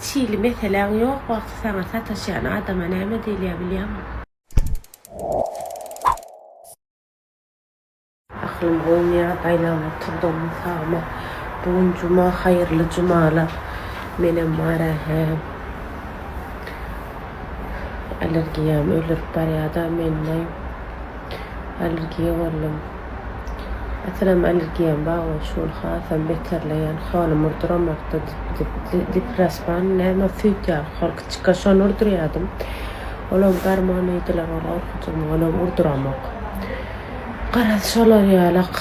Hiç hili meseläň ýok wagty saňa sataşýan adama näme diýilýär bilýäňmi? Aklym goýmaýar daýlama turdum sagma Bu gün juma haýyrly jumalar Menem bara hä Allergiýam öldürip barýada meni Allergiýa boldum Asylam allergiýam bar we şul hasam beterleýän holum urduramokda dipraspan näme süýt ýaly hol kiçika şony urdurýadym olam garmon diýdiler ol gorkujygymy onam urduramok garaz şolar ýalak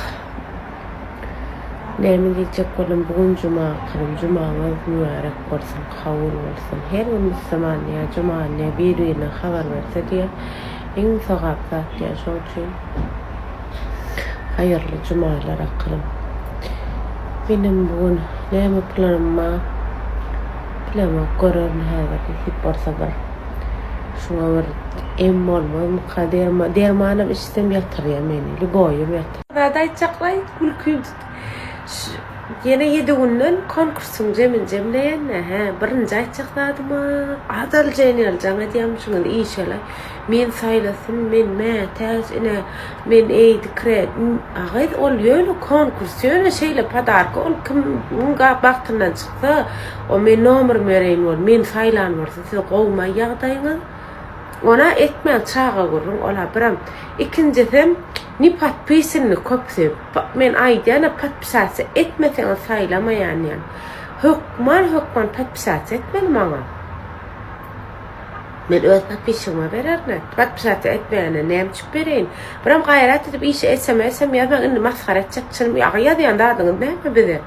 näme diýjek boldum bu gün juma kylym jumaňyz mübärek bolsun kabul bolsun her bir musulman diýýär jumany diýýär bir birine habar berse diýýär Iň sogap zat diýýän şoň üçin haýyrly jumalar akylym. Menem bu gün näme planym bar bilemok görerin häzir nesip bolsa bir şuňa bir em bolmazmyka derman dermanam içsem ýatyrýa meni lýuboýam ýatyr. Zat aýtjaklaý gülkim tutdy. Ýene ýedi günden konkursyň jemini jemleýän-dä, hä, birinji aýtjak zadym-a, Adal Jenial jaň edýärmişiňiz işe-le. Men saýlasyn, men mätäç, ine, men eýdi kre, a gyz, ol ýöne konkurs, ýöne şeýle podarka, ol kimiň bagtyndan çyksa, o men nomerymy bereýin bol, meni saýlan bolsa, siz gowumaý ýagdaýyňyz? Ona etmäň çaga gürrüň ola birem. Ikinjisem ne podpisanny köpüsi men aýdýana podpisasiýa etmeseňiz saýlamaýan diýen. Hökman hökman podpisasiýa etmeli maňa. Men öz podpisçigime bererne. Podpisasiýa etmeýäne näme üçin bereýin. Birem gaýrat edip işe sms hem ýazmaň indi masgara etjek çynym ýa ýazýan zadyňyz näme bize.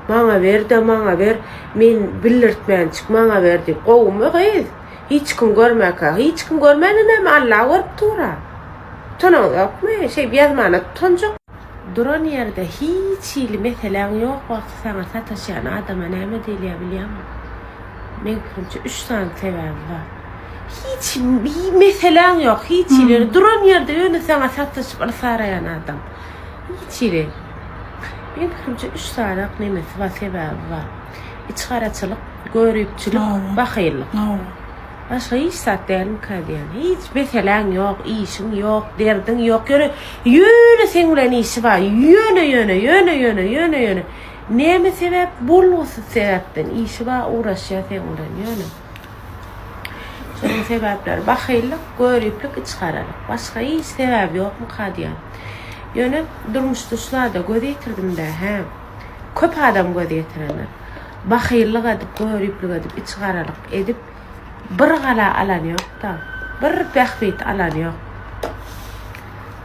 Maňa ber-de maňa ber men bildirtmänçik maňa ber diýip gowumy gyz. Hiç kim görmäkä, hiç kim görmäne näme Alla görüp dur-a. Utanaňzokmy? Şeýdip ýazmana utanjak. Duran ýerde hiç hili meseläň ýok wagty saňa sataşýan adama näme diýilýär bilýäňmi? Meň pikirimçe üç sany sebäbi bar. Hiç meseläň ýok, hiç hili ýöne duran ýerde ýöne saňa sataşyp yrsaraýan adam. Hiç hili. Meň pikirimçe üç sany nemesi bar, sebäbi bar. Içgaraçylyk, göripçilik, bahyllyk. Başga hiç zat dälmikä diýýän. Hiç meseläň ýok, işiň ýok, derdiň ýok. Ýöne ýöne seň bilen işi bar. Ýöne ýöne, ýöne ýöne, ýöne ýöne. Näme sebäp? Bolgusyz sebäpden işi bar, ugraşýar seň bilen ýöne. Şonuň sebäpleri bahyllyk, göriplik, içgaralyk. Başga hiç sebäbi ýokmyka diýýän. Ýöne durmuşda şu zada göz ýetirdim-dä, hä. Köp adam göz ýetirendir. Bahyllyk edip, göriplik edip, içgaralyk edip bir gala alan ýok-da. Bir bähbit alan ýok.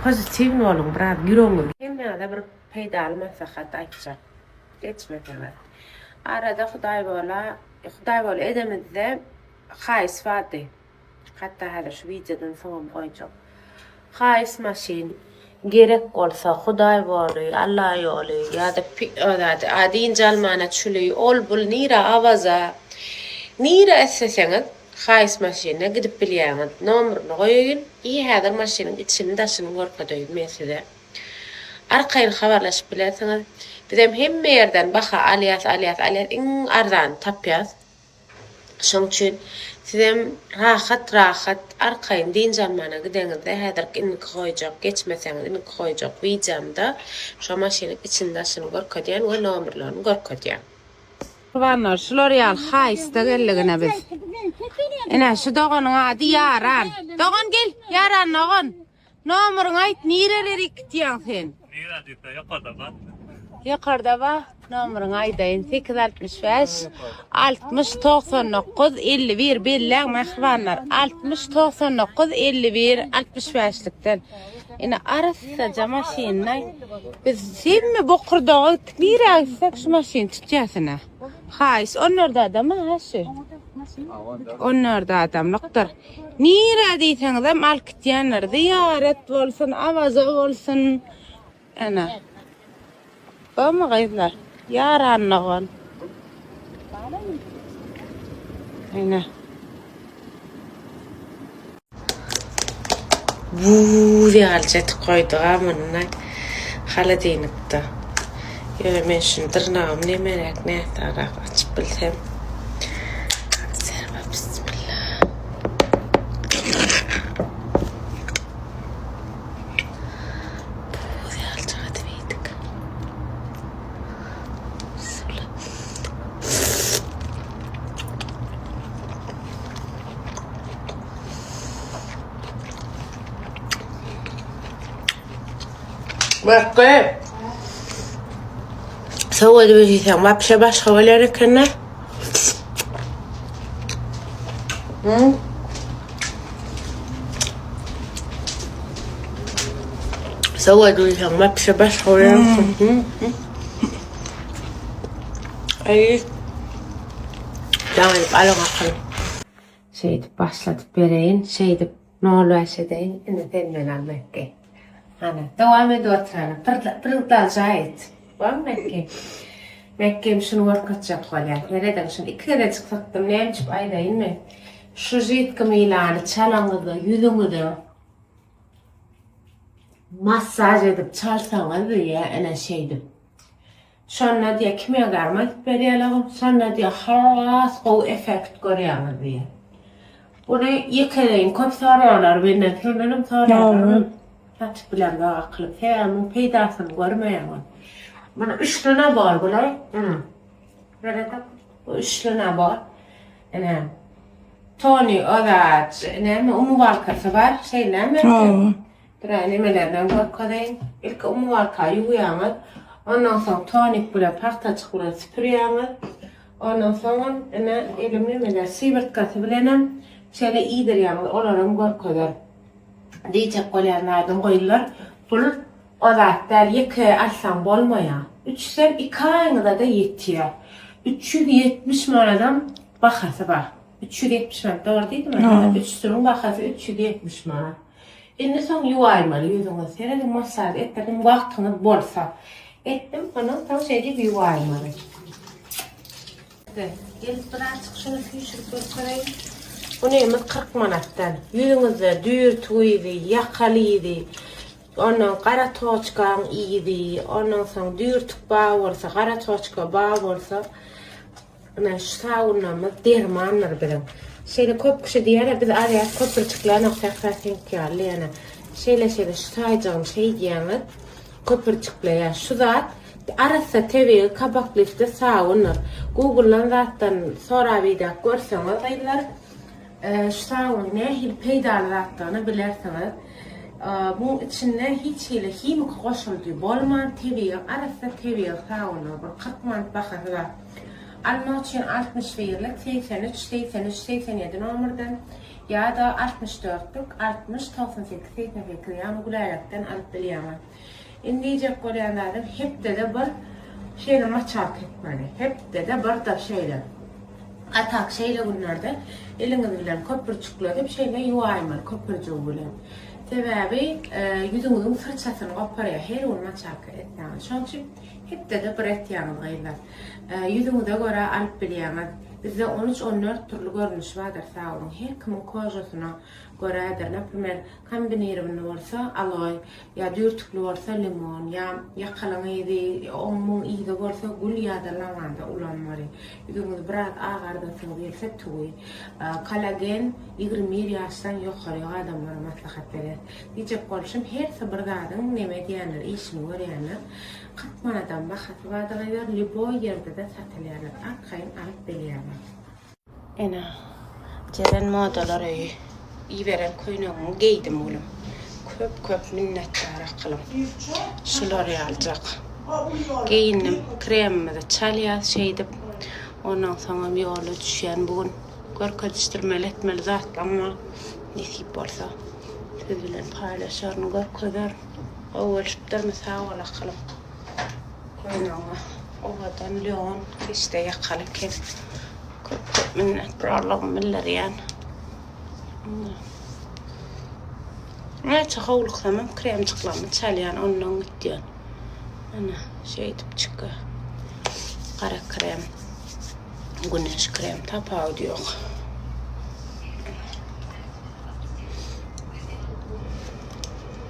Pozitiwny boluň biraz ýüregiňiz. Hemmäňize bir peýdaly maslahat aýtjak. Geçmeseňiz. Arada Hudaýbola, Hudaýbola edemizde haýys bardy. Hatda häzir şu wideodan soňam goýjak. Haýys maşyn gerek bolsa Hudaý boly, Alla ýoly ýa-da zady a dynç almana çüli ol bul nirä Awaza nirä isleseňiz haýys maşynda gidip bilýäňiz. Nomeryny goýaýyn i häzir maşynyň içini daşyny görkezeýin men size. Arkaýyn habarlaşyp bilersiňiz. Bizem hemme ýerden baha alýas alýas alýas iň arzanyny tapýas. Şoň üçin sizem rahat-rahat, arkaýyn dynç almana gideňizde, häzirki indiki goýjak, geçmeseňiz indiki goýjak wideomda şo maşynyň içini-daşyny görkezýän we nomerlerini görkezýän. Gurbanlar, şular ýaly haýyşda geldik ine biz. Ine şu doganyň ady Ýaran. Dogan gel, Ýaran dogan. Nomeryňy aýt, nireleri gitýäň sen? Nirä diýse, ýokarda bar. Ýokarda bar. Nomeryňy aýdaýyn. 865 60 99 51 belläň mähribanlar. 60 99 51 65-likden. Ine arassaja maşynda. Biz hemme bokurdaga gitdik. Nirä gitsek şu maşyny tutýas ine. Haýys, 14 adam ha şu. 14 adamlykdyr. Nirä diýseňizem alyp gitýänler. Zyýarat bolsun, Awaza bolsun. Ene. Barmy gyzlar? Ýaran dogan. Ene. Buz ýaly etip goýduk-a muny holodilnikde. Ýöne men şuny dyrnagym nemeräk näsarak açyp bilsem. Mekge. Sowady bilseň, wapşe başga bolar eken-dä. Hmm? Sowady bilseň, wapşe başga bolar eken. Hmm? Aý. Jaň edip alyň akyl. Şeýdip başladyp bereýin, şeýdip nol bäş edeýin, indi sen meni al Mekge. Hany, dowam edip oturany, prodolžaý et. Bormy Mekge? Mekgem şuny görkezjek bolýar. Serediň, şuny iki gezejik sypdym, näme üçin aýdaýynmy? Şu židki mylany çalaňyzda ýüzüňize massaž edip çalsaňyz diýýär, ene şeýdip. Şonda diýýär, kime garma edip berýärler, şonda diýýär, has gowy effekt görýäňiz diýýär. Buny ýekeleýin köp soraýarlar menden, sendenem soraýarlar. Satyp bilemzok akylym, sebäbi muň peýdasyny görmeýän ol. Muny üçli nabor bular. Seredip, bu üçli nabor. Ine. Tony Ozaç, näme umuwalkasy bar, şeýlemi? Hawa. Bira nemelerinem görkezeýin. Ilki umuwalka ýuwýaňyz. Ondan soň tonik bilen pagtajyk bilen süpürýäňiz. Ondan soňam ine elim nemeler sywyrtkasy bilenem şeýle iýdirýäňiz. Olaram görkezer. Diýjek bolýan zadym gyzlar, pul o zat däl, ýeke alsaň bolmaýar. Üçüsem iki aýyňyzada ýetýär. 370 manadam bahasy bar. 370 manat dogry diýdimmi? Üçüsiniň bahasy 370 manat. Indi soň ýuwaýmaly ýüzüňizi. Serediň massaž etdirdim wagtyňyz bolsa. Etdim ondan soň şeýdip ýuwaýmaly. Gelip birazjyk şuny süýşürip görkezeýin. Bu nemiz 40 manatdan. Ýüzüňizde düýrtük yzy, ýakaly yzy, ondan gara toçkaň yzy, ondan soň düýrtük bar bolsa, gara toçka bar bolsa, Ine şu sabunlarymyz dermandyr biziň. Şeýle köp kişi diýýär, biz alýas köpürjiklenok sähra seňki ýaly diýýär. Şeýle şeýle şu saýjygyny şeýdýäňiz köpürjikleýär. Şu zat arassa tebigy kabak lifti sabundyr. Googledan zatdan sorap idäp görseňiz gyzlar şu sabunyň nähili peýdaly zatdygyny bilersiňiz. Buň içinde hiç hili himiki goşundy bolman tebigy arassa tebigy sabundyr. Bir 40 manat bahasy bar. Almak üçin 61-lik, 83, 83, 87 nomerden ýa-da 64-lük, 60, 98, 88 ýagny Gülälekden alyp bilýäňiz. Indi diýjek bolýan zadym hepdede bir şeýle maçalka etmeli. Hepdede bir-de şeýle. A tak şeýle günlerde eliňiz bilen köpürjikledip şeýle ýuwaýmaly köpürjigi bilen. Sebäbi ýüzüňiziň syrçasyny goparýar her gün maçalka etseňiz. Şonuň üçin hepdede bir etýäňiz gyzlar. Ýüzüňize görä alyp bilýäňiz. Bizde on üç, on dört dürli görnüşi bardyr sabunyň. Her kimiň kožasyna görädir. Naprimer, kombinirownyý bolsa aloý, ýa düýrtükli bolsa limon, ýa ýakalyň yzy, oň-muň yzy bolsa gül ýa-da lawanda ulanmaly. Ýüzüňizi biraz agardasyňyz gelse tüwi. Kollagen 21 ýaşdan ýokaryk adamlara maslahat berýär. Diýjek bolşum, hersi bir zadyň neme edýändir, işini görýändir. 40 manadam bahasy bardyr gyzlar, lýuboý ýerde-de satylýarlar, arkaýyn alyp bilýäňiz. Ene, Jeren modalar öýi. Iberen köýnegiňi geýdim gülüm. Köp köp minnetdar akylym. Şular ýalyjak. Geýindim, kremimizi çalýas şeýdip. Ondan soňam ýola düşýän bu gün. Görkezişdirmeli etmeli zatlam bar. Nesip bolsa siz bilen paýlaşaryn, görkezerin. Gowy bolşupdyrmy sag bol akylym. Köýnegiňe owadan leon keşde ýakaly eken. Köp köp minnetdarlygymy bildirýän. Näçe howluksamam kremjiklerimi çalýan ondan gitýän. Ana şeýdip çykýar. Gara krem, güneş krem tapawudy ýok.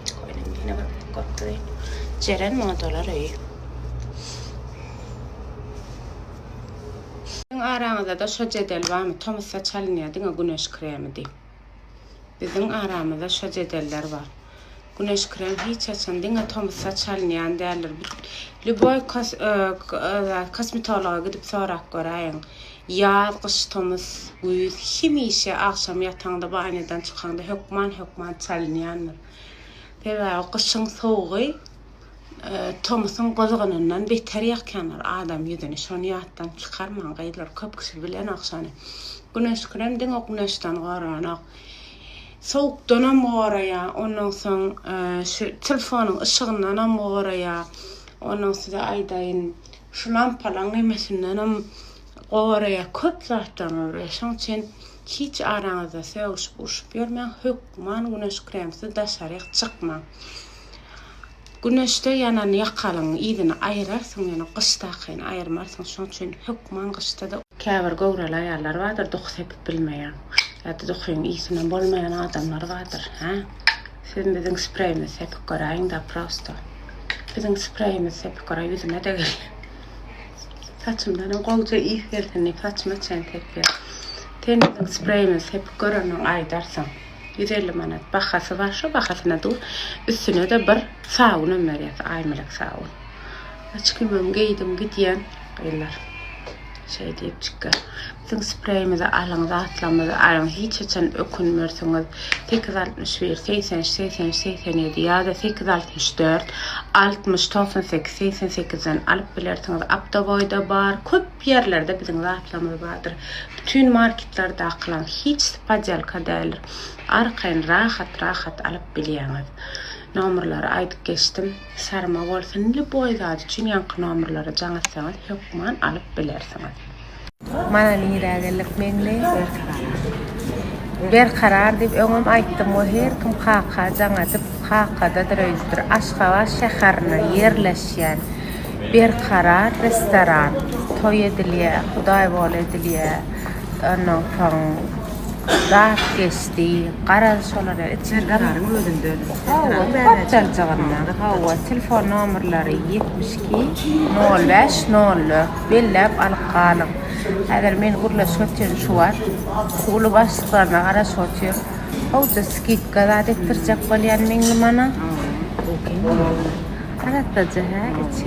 Köýnegimi ýene bir görkezeyim. Jeren modalar öýi. Siziň araňyzda-da şo jedel barmy, tomusda çalynýar diňe güneş kremi diýip. Biziň aramyzda şo jedeller bar. Güneş krem hiç haçan diňe tomusda çalynýan däldir. Lýuboý kosmetologa gidip sorap göräýiň. Ýaz, gyş, tomus, güýz hemişe agşam ýataňda banýadan çykaňda hökman hökman çalynýandyr. Sebäbi gyşyň sowugy. Tomusyň gyzgynyndan beter ýakýanlar adam ýüzüni. Şony ýatdan çykarmaň gyzlar, köp kişi bilenok şony. Güneş krem diňe güneşden goranok. Sowukdanam goraýar, ondan soň şu telefonyň yşygyndanam goraýar. Ondan size aýdaýyn, şu lampalaň nemesindenem goraýar, köp zatdan goraýar. Şoň üçin hiç araňyzda sögüşip, urşup ýörmäň, hökman güneş kremsiz daşaryk çykmaň. Güneşde ýanan ýakalyň yzyny aýyrarsyň, ýöne gyşdakyny aýyrmarsyň. Şonuň üçin hökman gyşda-da. Käbir göwreli aýallar bardyr, duhy sepip bilmeýän ýa-da duhyň ysyndan bolmaýan adamlar bardyr, hä? Siz biziň spreýimizi sepip göräýiň-dä prosto. Biziň spreýimizi sepip göräý, ýüzüme-de gelýär. Saçymdanam gowja ys gelsin diýip saçyma çen sepýär. Sen biziň spreýimizi sepip göreniň aýdarsyň. 150 manat bahasy bar şo bahasyna dur. Üstüne-de bir sabunam berýäs, Aýmelek sabun. Açkymam geýdim gidýän gyzlar. Şeý diýip çykýar. Biziň spreýimizi alyň, zatlarymyzy alyň, hiç haçan ökünmersiňiz. 861 83 83 87 ýa-da 864 60 98 88-den alyp bilersiňiz. Aptowoýda bar, köp ýerlerde biziň zatlarymyz bardyr. Bütin marketlerdakylaň hiçsi poddelka däldir. Arkaýyn rahat rahat alyp bilýäňiz. Nomerlary aýdyp geçdim. Sarma bolsun lýuboý zat üçin ýaňky nomerlara jaň etseňiz hökman alyp bilersiňiz. Mana nirä geldik Meňli? Berkarar. Berkarar diýip öňem aýtdym we her kim kaka jaň edip kakadadyr öýdüpdir. Aşgabat şäherinde ýerleşýän Berkarar restoran. Toý edilýär, hudaýboly edilýär. Ondan soň zat geçdi. Garaz şolar ýaly içi. Berkararyň özünde. Hawa, gapdaljygynda. Hawa, telefon nomerleri 72 05 04 belläp alyp galyň. Häzir men gürleşip otyryn şu wagt. Uly başlyklaryna garaşyp otyryn. Gowja skidka zat etdirjek bolýan Meňli mana. Arassaja hä içi.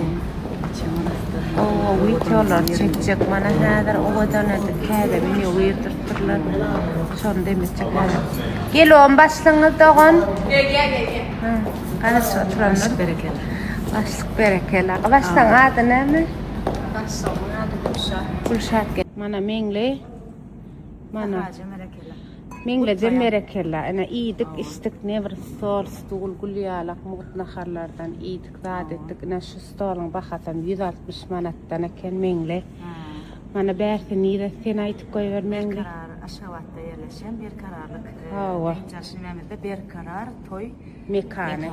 Gowy wideolar çekjek mana häzir owadan edip täze menýu girdiripdirler. Şony demetjek häzir. Gelom başlygyňyz dogan. Gelýä gelýä. Garaşyp oturanlar. Başlyk berekella. Başlyk berekella. Başlygyň ady näme? Başlygymyň ady Gülşat. Gülşat gel. Mana Meňli. Mana. Hajy berekella. Meňlejem berekella. Ene iýdik, içdik, ne bir stol, stul, gül ýalak mugt naharlardan iýdik, zat etdik. Ine şu stoluň bahasam 160 manatdan eken Meňli. Mana bärsi nire sen aýdyp goýber Meňli. Berkarar Aşgabatda ýerleşen Berkararlyk Hawa. dynç alyş nümämizde Berkarar toý mekany.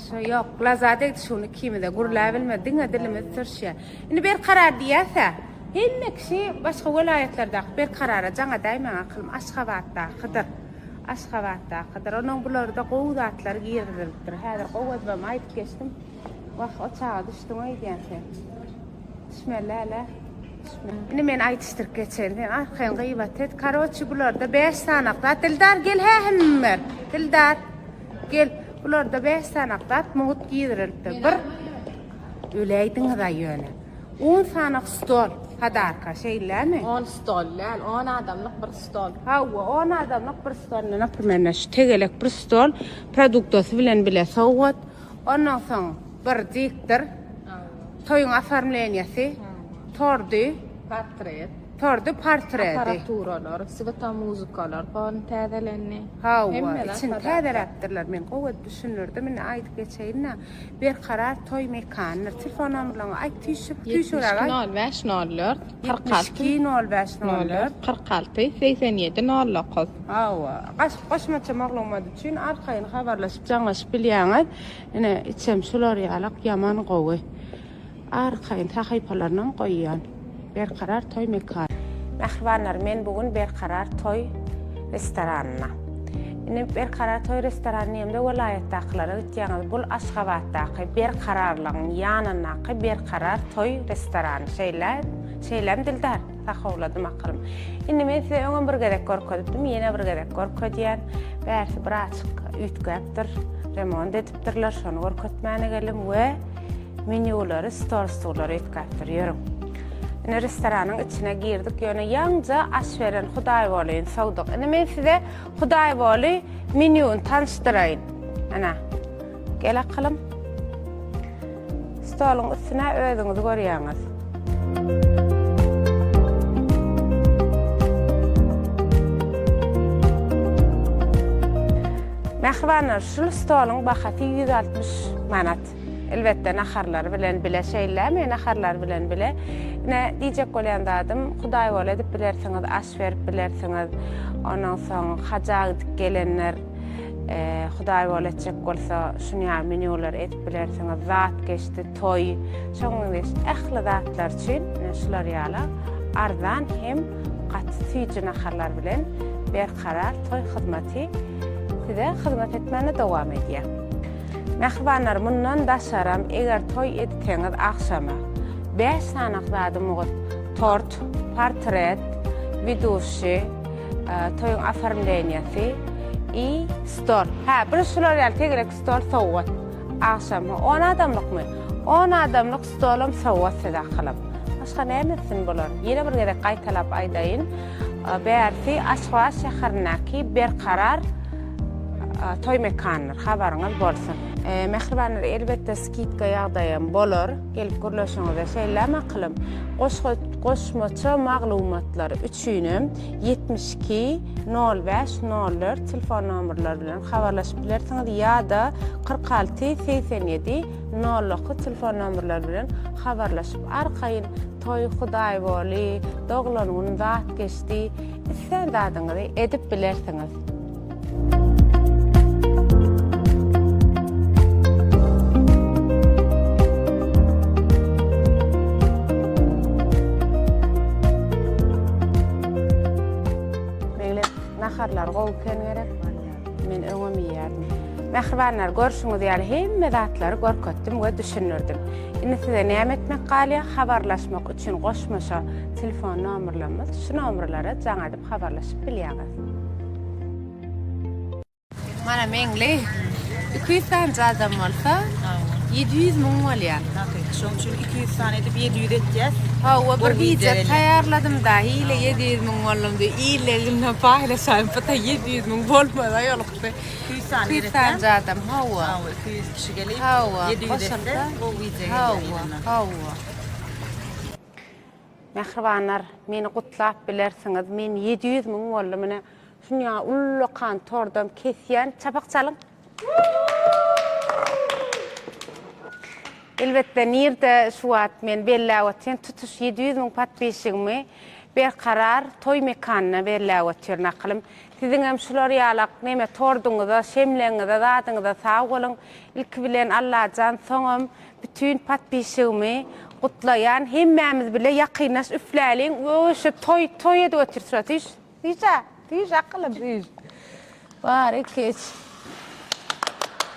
Şo ýok, glaza degdi şuny ikimize gürläbilmedi, diňe dilimiz sürşýär. Indi Berkarar diýýäs-ä. Hemme kişi başga welaýatlardaky Berkarara jaň edäýmäň akylym Aşgabatdakydyr. Aşgabatdakydyr. Onuň bularda gowy zatlar girizilipdir. Häzir gowy edibem aýdyp geçdim. Wah, o çaga düşdüň öýdýän sen. Düşmeli däl-ä. Indi men aýdyşdyryp geçeýin. Sen arkaýyn gybat et. Karoçi bularda 5 sanak zat. Dildar gel hä hemmer. Dildar gel. Bularda 5 sanak zat mugt girizilipdir. Bir öläýdiňiz-aý ýöne. On sanak stol podarka, şeýlemi? On stol däl, on adamlyk bir stol. Hawa, on adamlyk bir stol. Naprimer, şu tegelek bir stol produktasy bilen bile sowgat. Ondan soň bir diktor, toýuň oformleniýasy, tordy, Portret. tordy, portreti. Apparaturalar, swetamuzykalar polny täzelendi. Hawa, Hemme zat içini podarka. täzeläpdirler. Men gowy edip düşündirdim, indi aýdyp geçeýin-dä. Berkarar toý mekanydyr. Telefon nomerleňi aýt tüýşüp tüýşüräk aýt. 72 05 04 46 72 05 04 46 87 09. Hawa. Goşmaça maglumat üçin arkaýyn habarlaşyp jaňlaşyp bilýäňiz. Ine içem şular ýalak ýaman gowy. Arkaýyn sahypalarynam goýýan. Berkarar toý mekany. Mähribanlar men bu gün Berkarar toý restoranyna. Indi Berkarar toý restorany diýemde welaýatdakylara gitýäňiz. Bul Aşgabatdaky Berkararlygyň ýanyndaky Berkarar toý restorany. Şeýle, şeýlemi Dildar? Sakawladym akylym. Indi men size öňem bir gezek görkezipdim, ýene bir gezek görkezýän. Bärsi birazjyk üýtgäpdir, remont edipdirler, şony görkezmäne geldim we Menýulary, stol-stullary üýtgäpdir. Ýörüň. Ine restoranyň içine girdik, ýöne ýaňja aş beren Hudaýbolyny sowduk. Indi men size Hudaýboly menýuny tanyşdyraýyn. Ana. Gel akylym. Stoluň üstüne özüňiz görýäňiz. Mähribanlar, şul stoluň bahasy 160 manat. Elbetde naharlary bilen bile şeýlemi, naharlary bilen bile. Ine, diýjek bolýan zadym, hudaýboly edip bilersiňiz, aş berip bilersiňiz. Ondan soň haja gidip gelenler hudaýboly etjek bolsa, şuny ýaly menýulary edip bilersiňiz. Zat geçdi, toý, şoňa meňzeş ähli zatlar üçin ine şular ýaly arzan hem gaty süýji naharlar bilen Berkarar toý hyzmaty size hyzmat etmäne dowam edýär. Mähribanlar mundan daşaram eger toý etseňiz agşama 5 sanak zady mugt tort, portret, widuşi, toýuň oformleniýasy i stol. Hä, bir şular ýaly tegelek stol sowgat. Agşamy on adamlykmy? On adamlyk stolam sowgat size akylym. Başga näme etsin bular? Ýene bir gezek gaýtalap aýdaýyn. Bärsi Aşgabat şäherindäki Berkarar toý mekandyr. Habaryňyz bolsun. Mähribanlar elbetde skidka ýagdaýam bolar. Gelip gürleşiňizde şeýlemi akylym? Goşga goşmaça maglumatlar üçinem 72 05 04 telefon nomerleri bilen habarlaşyp bilersiňiz ýa-da 46 87 09 telefon nomerleri bilen habarlaşyp arkaýyn toý hudaýboly, doglan gün zat geçdi islän zadyňyzy edip bilersiňiz. Meňli naharlar gowy eken gerek. Men öňem iýýärdim. Mähribanlar, görşüňiz ýaly hemme zatlary görkezdim we düşündirdim. Indi size näme etmek galýar? Habarlaşmak üçin goşmaça telefon nomerlerimiz şu nomerlere jaň edip habarlaşyp bilýäňiz. Mana Meňli 200 sanyja adam bolsa 700 müň bolýar. Hakyky. Şoň üçin 200 sany edip 700 etýäs. Hawa bir wideo taýýarladym-da, hile 700 müň boldum diýip, illeginden paýlaşaýyn, bu-da 700 müň bolmaz-a ýolukdy. 200 sany 200 sanyja adam, hawa. Hawa, 200 kişi gelip, Hawa, 700 etse, gowy wideo gelýär. Hawa, hawa. Mähribanlar, meni gutlap bilersiňiz. Men 700 müň boldum. Ine, şunýa ullakan tordam kesýän. Çapak çalyň. Elbetde, nirde şu wagt men belläp otyryn, tutuş 700 müň podpisçigimi Berkarar toý mekanyna belläp otyryn akylym. Siziňem şular ýalak neme torduňyza, şemleňize, zadyňyza sag boluň. Ilki bilen Allajan, soňam Bütin podpisçigimi gutlaýan hemmämiz bile ýakynlaş üfläliň öşe toý toý edip otyr şura süýş süýş a süýş akylym süýş bar iki üç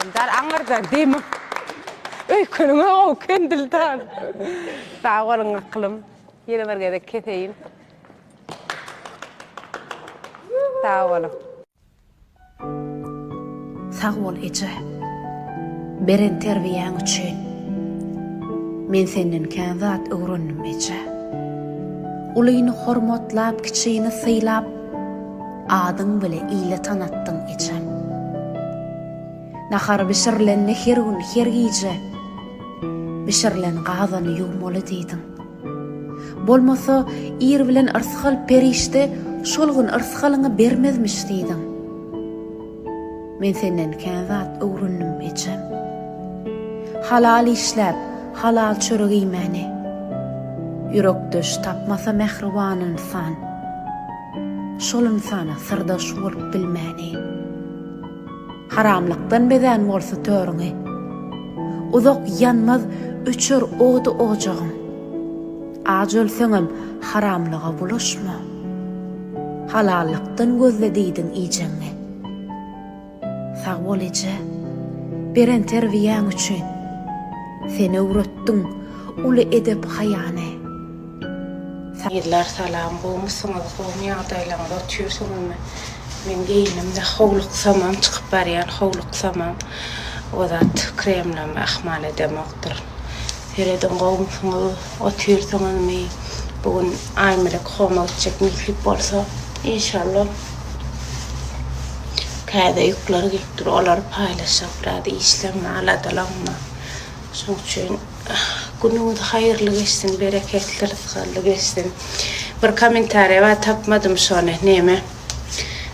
Dildar aňyrdan demi öýkeniňe gowy eken Dildar sag boluň akylym ýene bir gezek keseýin sag boluň. Sag bol eje. Beren terbiýäň üçin. Men senden kän zat öwrendim eje. Ulyny hormatlap, kiçini sylap, adyň bile ile tanatdyň ejem. Nahar bişirilende her gün, her gije, bişirilen gazany ýuwmaly diýdiň. Bolmasa, ir bilen yrsgal perişde şol gün yrsgalyňy bermezmiş diýdiň. Men senden kän zat öwrendim, ejem. Halal işläp, halal çörek iýmäni. Ýürekdeş tapmasa mähriban ynsan, şol ynsana syrdaş bolup bilmäni. Haramlykdan bezän bolsa törüňi. Uzak ýanmaz öçer ody ojagyň. Aç ölseňem haramlyga bulaşma. Halallykdan gözle diýdiň iýjegiňi. Sag bol eje, beren terbiýäň üçin. Sen öwretdiň uly edep-haýany. Gyzlar salam gowmysyňyz gowmy ýagdaýlaryňyz otyrsyňyzmy men geýinimde howluksamam çykyp barýan howluksamam o zat kremleme ahmal edemokdyr serediň gowmysyňyz otyrsyňyzmy bu gün Aýmelek homa gitjek nesip bolsa inşallah täze ýükler gelip dur olary paýlaşjak biraz işleň aladalaňma. Şoň üçin günüňiz haýyrly geçsin, bereketli, rysgally geçsin. Bir kommentariýa bar, tapmadym şony, neme.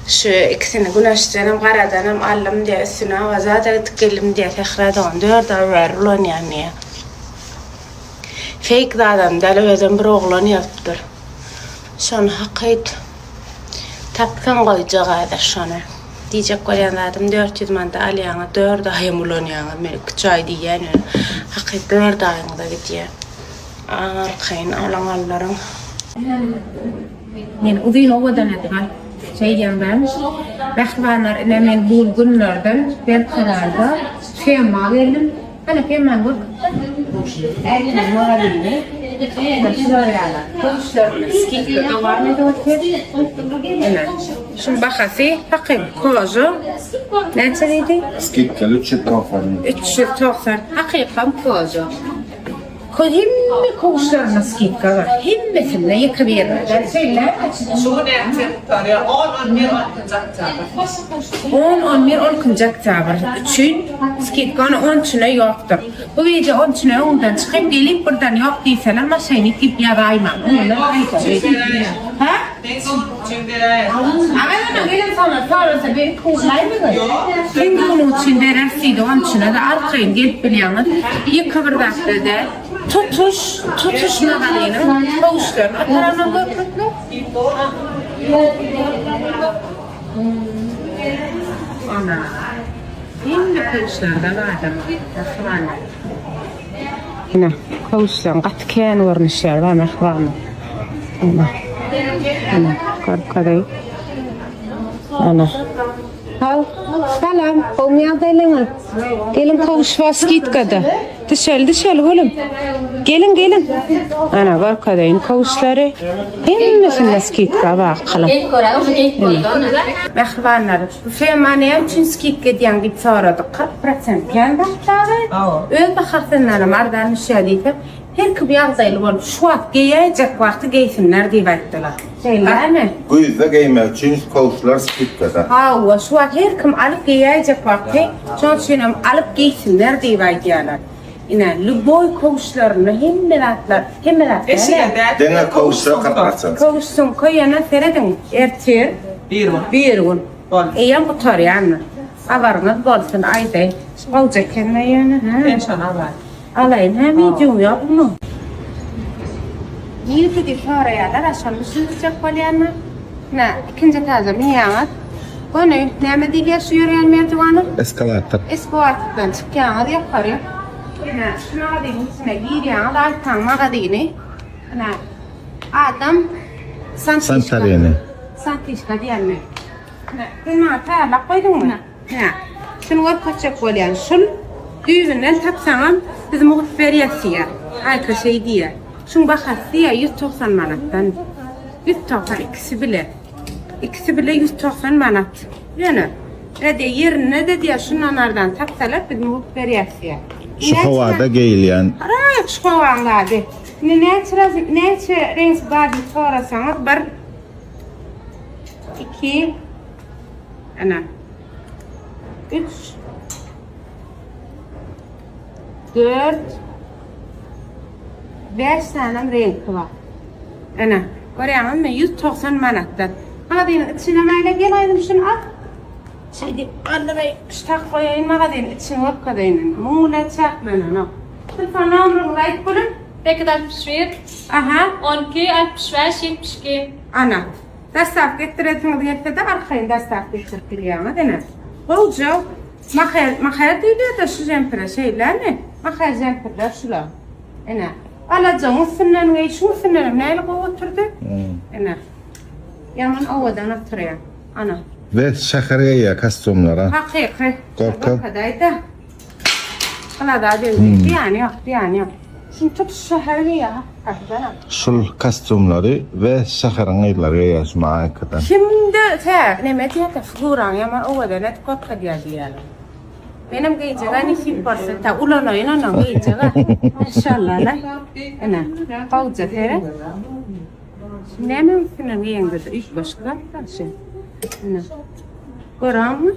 Şu ikisini güneşdenem, garadanam aldym diýýär, üstüne Awazada gidip geldim diýýär, Sähra dogan dört aý bäri ulanýan diýýär. Feýk zadam däl, özem bir oglan ýazypdyr. Şony hakyt tapsaň goýjak häzir şony. Diýjek bolýan zadym 400 manada alýaňyz, 4 aýam ulanýaňyz. Men 2-3 aý diýýän ýöne hakyt 4 aýyňyza gidýär. Arkaýyn alyň aldyryň. Men uzyn owadan edip al. Şeýdýän däl. Mähribanlar ine men bu günlerden Berkararda Fema geldim. Hany Femany görkezsene. Äýnegiň magazyny. Ine şular ýaly. Köwüşlerimiz skidka dowam edip otyr. Ine şuň bahasy hakyky koža. Näçe diýdi? Skidkaly 390. 390. Hakykam koža. Hemme köwüşlerinde skidka bar. Hemmesinde ýeke birinde. Şeýle. Şu gün ertir gutarýar. 10, 11, 12-nji oktýabr. 10, 11, 12-nji oktýabr üçin skidka ony on üçüne ýokdur. Bu wideo on üçüne öňünden çykyp gelip birden ýok diýseler moşennik diýip ýazaýmaň. Öňünden aýdaly. Hä? Seň göwnüň üçin beräýeris. Agay ona gelen soňra sorasa beni kowlaýmyň? Seň göwnüň üçin bereris diýdi on üçüne-de arkaýyn gelip bilýäňiz. Ýeke bir zatda däl. Tutuş, tutuş magazynyň köwüşlerini oturanam görkezmek. Ana. Hemme köwüşlerde bardyr. Mähribanlar. Ine, köwüşleriň gaty kän görnüşleri bar mähribanlar. Ine. Ine, görkezeýin. Ana. Haw, salam, gowmy ýagdaýlaryňyz? Geliň köwüş bar skidkada. Düşeli, düşeli gülüm. Geliň, geliň. Ana, görkezeýin köwüşleri. Hemmesinde skidka bar gylyň. Mähribanlar, bu firma näme üçin skidka edýäň diýip soradyk. 40 prosent kän zatlagy. Öz bahasyndanam arzan düşýär diýsek, her kim ýagdaýly bolup şu wagt geýäýjek wagty geýsinler diýip aýtdylar. Şeýlemi? Güýzde geýmek üçin köwüşler skidkada. Hawa, şu wagt her kim alyp geýäýjek wagty, şonuň üçinem alyp geýsinler diýip aýdýarlar. Ine, lýuboý köwüşlerinde hemme zatlar, hemme zat däl-ä. Diňe köwüşler 40%. Köwüş sumka ýöne serediň, ertir, Bir gün. bir gün. Boldy. Eýýäm gutarýandyr. Habaryňyz bolsun, aýdaý. Gowja eken-le ýöne, hä? Sen şony alaý. Alaýyn, hä, wideoň ýokmy? Nirde diýip soraýarlar, a şony düşündirjek bolýan-da. Ine, ikinji etaža münýäňiz. Göni, näme diýilýär şu ýörýän merdiwana? Eskalator. Eskalatordan çykýaňyz ýokary. Ine, şu magazynyň içine girýäňiz, Aýtaň magazyny. Ine, adam Santişka. Santorini. Santişka diýenmi? Ine, sen maňa taýýarlap goýduňmy? Hä. Şuny görkezjek bolýan. Şul düýbünden tapsaňam biz mugt berýäs diýýär. Aýka şeý diýýär. Şuň bahasy diýýär 190 manatdan. 190 ikisi bile. Ikisi bile 190 manat. Ýöne Ede ýerinde-de diýýär şundan arzan tapsalar biz mugt berýäs diýýär. Şu howada geýilýän. Raýat şu howaň zady. Indi näçe näçe reňk bar diýip sorasaňyz bir iki Ana. 3 4 5 sany reňki bar. Ana, görýäňizmi? 190 manatdan. Magazynyň içine mäle gel aýdym şuny al. Şeýdip galdyraý, ştak goýaýyn magazynyň içini görkezeýin. Muň bilen çäklenenok. Telefon nomeryňyzy aýt gülüm. 861 Aha. 12 65 72. Ana. Dostawka etdiresiňiz gelsede arkaýyn dostawka etdirip bilýäňiz ine. Gowja maher maher diýilýärde şu jempire şeýlemi? Maher jempirler şular. Ine. Alajygyň üstünden geý, şuň üstünden hem näli gowy oturdy. Ine. Ýaman owadan oturýar. Ana. We şäher geýýär kostýumlara. Hakyky. Gorka. Gorkadaýda. Gylaza degdi. Zyýany ýok, zyýany ýok. Şuny tutuş şäher geýýär hakykatdanam. Şul kostýumlary we şäheriň gyzlary geýýär şu maýkadan. Kimde tä neme diýýärkä figuraňy ýaman owadan edip görkezýär diýýärler. Menem geýjegä nesip bolsa tä ulanaýyn ondan geýjegä. Inşallah. Ine, gowja seret. Näme üstünden geýeňde-de üýtgeşik zat bar şu. Ine. Göräňmi?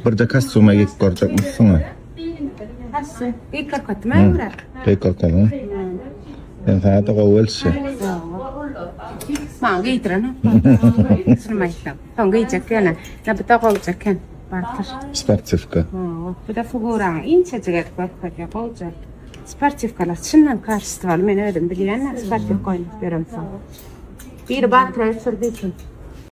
Birde kostýuma geýip görjekmişsiň-ä. Hassy, geý korkatym äwra. Geý korkatym. Sen sana da gowy gelişi. Maňa geýdiren. Şuny aýtsam. Soň geýjek ýöne. Ne bu da gowja eken. Bartyr. Sportiwka. Bu da figuraňy inçejik edip görkezýär. Gowja. Sportiwkalar çyndan kaçestwaly men özüm bilýän sportiwka oýnap ýöremsoň. Biri Batyra ötür diýsin.